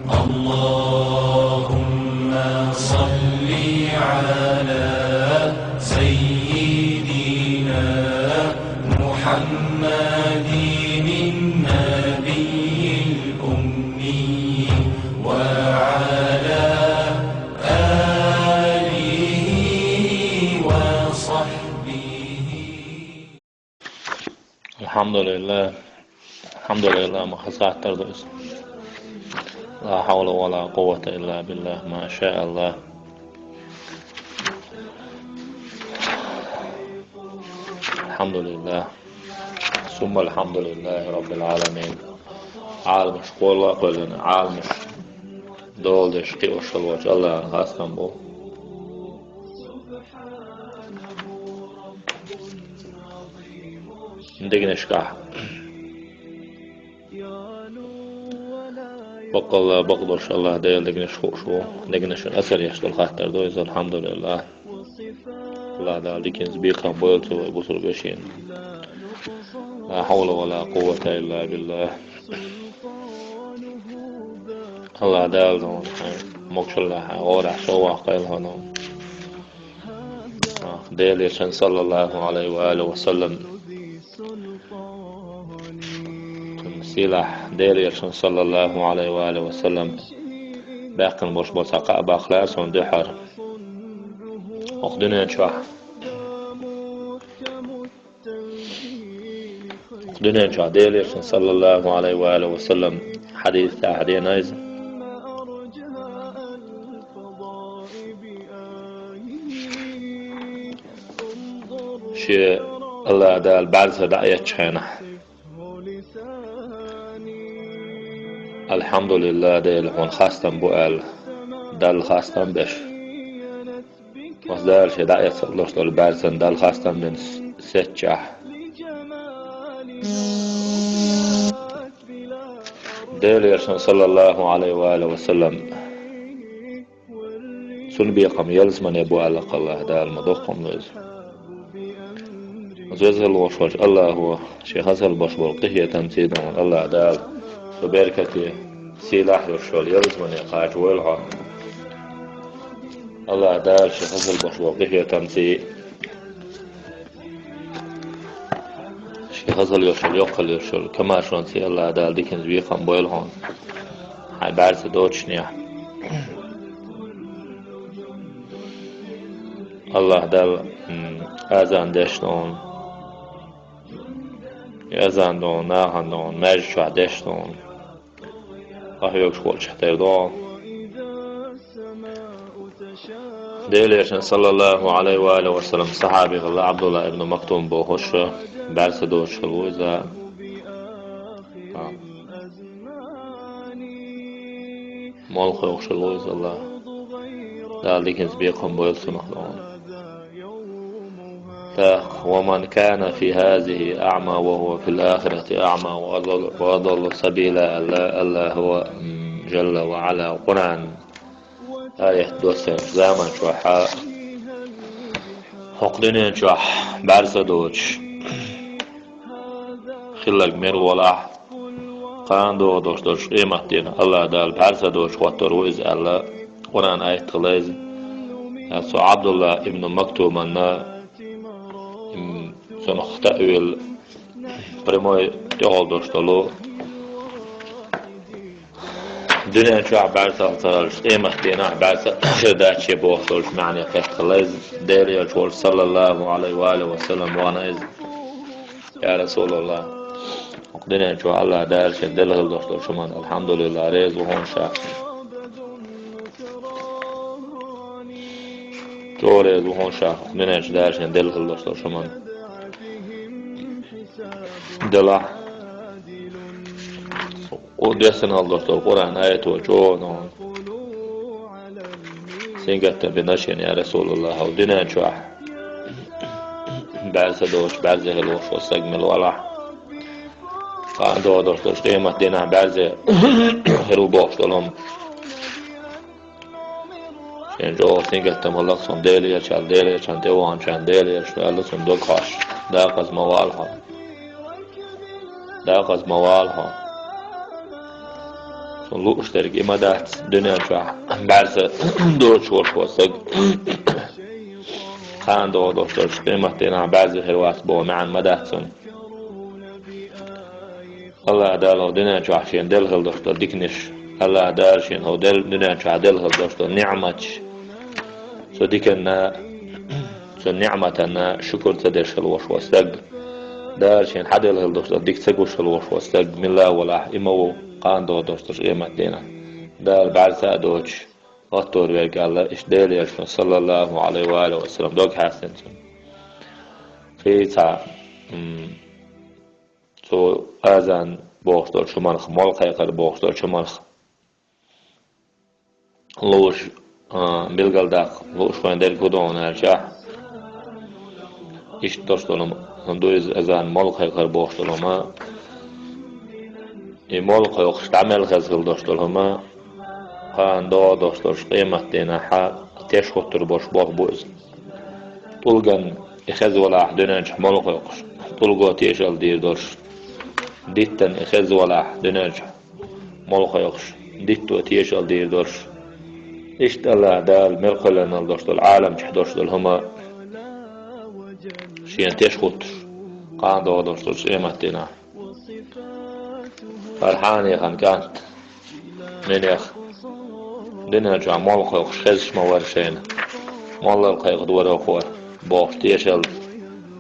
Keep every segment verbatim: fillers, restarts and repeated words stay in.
اللهم صل على سيدنا محمد النبي الأمي وعلى آله وصحبه. Elhamdülillah. Elhamdülillah, ma hasatlar da olsun. La havle ve la kuvvete illa billah, maşallah. Elhamdülillah. Summa elhamdülillahi rabbil alemin. Almış, kolla koylan, almış. Doldu, şıkı, oşul, Allah, hastan bu. Дегнешка. Бакъалла, бакъдош Аллах Дала дегнеш хушо, дегнешан асар яштал хаттар дойз, алхамдулиллах. Аллах Дала дикин збикам бойл цо вай бусург вешин. Ла хавла ва ла куввата илла биллах. Аллах Дала дон, мокшалла, гора, шова, кайла хано. Делешан саллаллаху алейхи ва алейхи ва саллам. Силах Делешан саллаллаху алейхи ва алейхи ва саллам. Бакъын бош боса ка бахлар сон дехар. Ох дунен чуа. Дунен чуа Делешан саллаллаху алейхи ва алейхи ва саллам хадис та хадин айз. Ши Аллах Дала барса да аят чхайна. Алхамдулиллах, Дела хун хастам бу ал. Дал хастам беш. Вас Дала ше да аят саллаш дол барсан Дал хастам бен сетча. Делешан саллаллаху алейхи ва алейхи ва саллам. Сун бекъам ялсмане бу аллакъ Аллах Дала ма дохъум вез. Зезел вош вош Аллаху, ши хасал бош бол къихетан цидон Аллах Дала. Со беркати силах ёшол ялсмане хач войл хо. Аллах Дала ши хасал бош бол къихетан ци. Ши хасал ёшол, ёкъал ёшол, камашон ци Аллах Дала дикин збикъам бойл хун. Хай барса дочния. Аллах Дала, м, азан дешнон. Азан дон, нахан дон, меж чуа дешнон. Ахьёгаш волча тайр дон. Делешан саллаллаху алейхи ва алейхи ва саллам сахаби гъалла Абдулла ибн Мактум бо хош барса доча луйза. Мол хойх шулгъуйзалла. Дала дикин збекъам бойл сунах лон. Так, ومن كان في هذه أعمى وهو في الآخرة أعمى وأضل, وأضل سبيلا, Аллах, Аллах هو, м, جل وعلا Къуръан аят доссен заман чуаха. Хокъ дунен чуах барса доч. Хиллаг мер волах. Къан догъу дош дош къемат ден Аллах Дала бӀарса дош хоттор ву иза аьлла, Къуръан аят хила иза. Со Абдулла ибн Мактуманна, м, цунах таъвил прямой тӀехула дош долу. Дуьнен чохь бӀаьрса ца хилча, къемат дийнахь бӀаьрса хир дац шен бохуш долчу маьӀне кхетта хила иза. Дела элча волчу, саллаллаху Ӏалайхи ва алихи ва саллам, вахана иза. Я Расулаллах, хӀокху дуьнен чохь Аллах Дала шен делла хила долуш долчу хӀуманна, алхьамдулиллах, реза ву хьуна ша. Чо реза ву хьуна ша, хӀокху дуьнен чу Дала шен делла хила долуш долчу хӀуманна. Делахь. Къу-, дессан хила долуш долу Къуръан аято чӀогӀа нуна. Сингаттам бина шена, я Расулаллах, хьо дуьнен чохь бӀаьрса доцуш, бӀаьрзе хила волуш волу стаг мила валахь. Кхана догӀу долуш долуш къемат дийнахь бӀаьрзе хир ву бохуш долу хӀума. Шен чӀогӀа сингаттам хилла-кх цунна, Дела элча аьлла, Дела элчанна тӀе ваханчарна Дела элча аьлла цунна дог хьош. Дакъаза ма вала хьо. Дакъаза ма вала хьо. лууш дерг и ма дац, дуьнен чохь бӀаьрса доцуш волуш волу стаг кхана догӀу долуш долчу къематдийнахь бӀаьрзе хир вац боху маьӀна ма дац цунна. АллахӀ Дала хӀокху дуьнен чохь шена делла хила долуш долу диканаш, АллахӀ Дала шена хӀокху дел-, дуьнен чохь делла хила долуш долу ниӀматаш, цу диканна, цу ниӀматанна шукур ца деш хила волуш волу стаг, Дала шена хьаделла хила долуш долу дика ца гуш хила волуш волу стаг, милла а валахь, и ма ву кхана догӀу долуш долчу къематдийнахь. Дала бӀаьрса а доцуш, хӀоттор верг аьлла, иштта Делан Элчано, саллаллаху Ӏалайхи ва алихи ва саллам, дог хьаьстина цунна. Кхин цхьа, м, цу азан бохуш долчу хӀуманах, молла кхайкхар бохуш долчу хӀуманах лууш, а, билгалдаккха лууш вайн дерг хӀун ду аьлча, иштта долуш долу хӀума ду иза, азан, молла кхайкхар бохуш долу хӀума. И молла кхойкхуш дӀа мел хеза хила долуш долу хӀума, кхана догӀу долуш долчу къематдийнахь теш хӀуттур болуш болх бу иза. ТӀулган и хеза валахь дуьнен чохь молла кхойкхуш, тӀулго тешалла дийр долуш, диттан и хеза валахь дуьнен чохь молла кхойкхуш, дитто тешалла дийр долуш. Иштта АллахӀ Дала мел кхоьллинал долуш долу Ӏаламчохь долуш долу хӀума шена теш хӀуттуш, кхана догӀу долуш долчу къематдийнахь. Фархьанехан кӀант, минех, дуьнен чохь молла кхойкхуш хезаш ма вара шайна, моллал кхайкха дора хӀокхо бохуш тешалла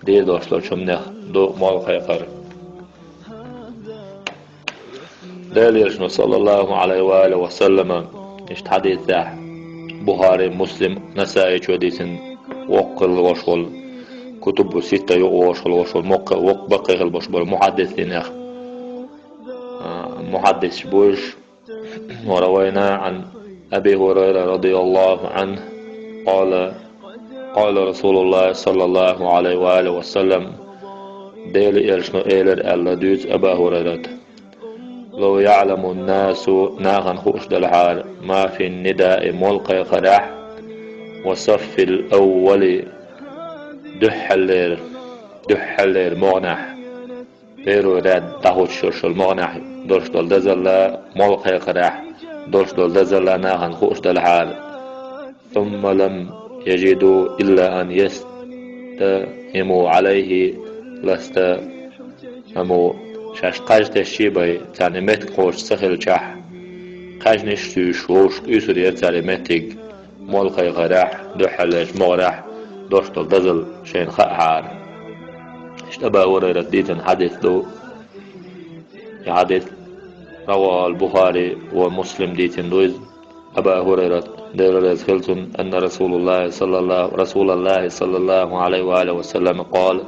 дийр долуш долчу хӀуманех ду молла кхайкхар. Делан Элчано, саллаллаху Ӏалайхи ва алихи ва саллама, иштта хьадисехь, Бухари, Муслим, Насаичо дийцина, воккха хила волуш волу, кутубу ситта юкъа волуш хила волуш волу, моккха, воккха баккхий хила болуш болу мухьаддисинех, а, мухьаддисаш бу уьш. وروينا عن أبي هريرة رضي الله عنه قال قال رسول الله صلى الله عليه وآله وسلم. Делан Элчано элира аьлла дуьйцу Аба ХӀурайрата: لو يعلم الناس, нахана хууш делахьара, ما في النداء, молла кхайкхарехь, والصف الأول, дуьххьаллера, дуьххьаллера могӀанехь, первый ряд дӀахӀуттуш йолу могӀанехь долуш долу дазалла, молла кхайкхарехь долуш долу дазалла нахана хууш делахьара. ثم لم يجدوا إلا أن يستهموا عليه لاستهموا. Шаьш кхаж тесчий бай, царна и меттиг кхочуш ца хилчахь, кхаьжнаш а суьйшуш, вовшашка уьйсур яра цара и меттиг, молла кхайкхарехь, дуьххьаллерчу могӀарехь долуш долу дазалла шайна хаахьара. Иштта Аба ХӀурайрата дийцина хьадис ду. И хьадис رواه البخاري ومسلم, дийцина ду иза. Аба ХӀурайрат, Дела реза хила цунна, أن رسول الله صلى الله, رسول الله صلى الله عليه وآله وسلم قال,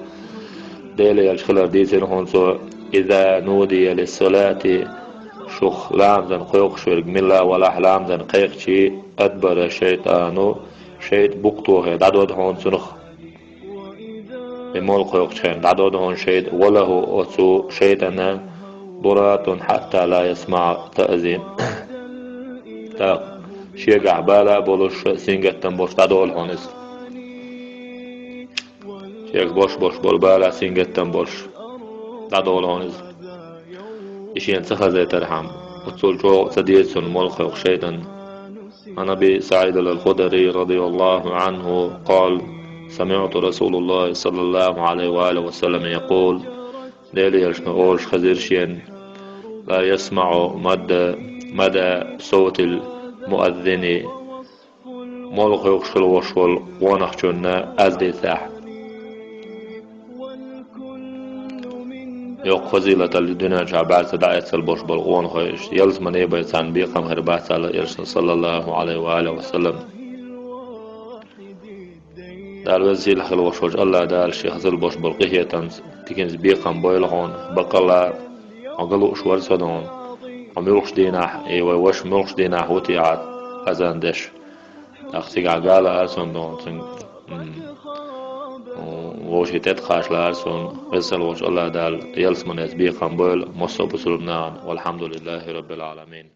Делан Элча хилар дийцира хьуна цо: إذا نودي للصلاة, шух ламазан кхойкхуш верг милла валахь ламазан кхайкхичий, أدبر الشيطان, шайтӀа букъ тохий дӀадоду хьуна цунах. И молла кхойкхучу хенахь дӀадоду хьуна шайтӀа, وله, оцу шайтӀана, ضراط حتى لا يسمع التأذين. ТӀаккха шегахь бала а болуш, сингаттам болуш дӀадолу хьуна иза. Шега бош-бош болу бала, сингаттам болуш дӀадолу хьуна иза. И шена ца хазийтархьама, оццул чӀогӀа ца деза цунна молла кхойкху шайтӀана. عن أبي سعيد الخدري رضي الله عنه قال: سمعت رسول الله صلى الله عليه وآله وسلم يقول, Делан Элчано олуш хезира шена: لا يسمع مد، مدى صوت المؤذن, молла кхойкхуш хила волуш волу къонахчунна аз дийцахь. Йоккха фазилаталла дуьнен чохь бӀаьрса дӀаэцалла болуш болу къонахой, иштта ялсамане бен царна бекхам хир бац аьлла Элчано, саллаллаху Ӏалайхи ва алихи ва саллам. Дала веза сийлахь хила волуш волчу АллахӀ Дала шех зал болуш болу къинхетамца, диканца бекхам бойла хьуна, баккъалла хьо ган лууш вара со дуьйна. Хьо муьлххачу дийнахь, и вай ваша муьлххачу дийнахь ву те хьан азан деш. ТӀаккха цигахь гала ара суна дуьйна, цуьнга, м, вовшийн тӀе тхаш лара суна, веза сийлахь волчу АллахӀ Дала ялсаманеца бекхам бойла массо а бусулба нахана. Валхьамдулиллахи Раббил Ӏаламин.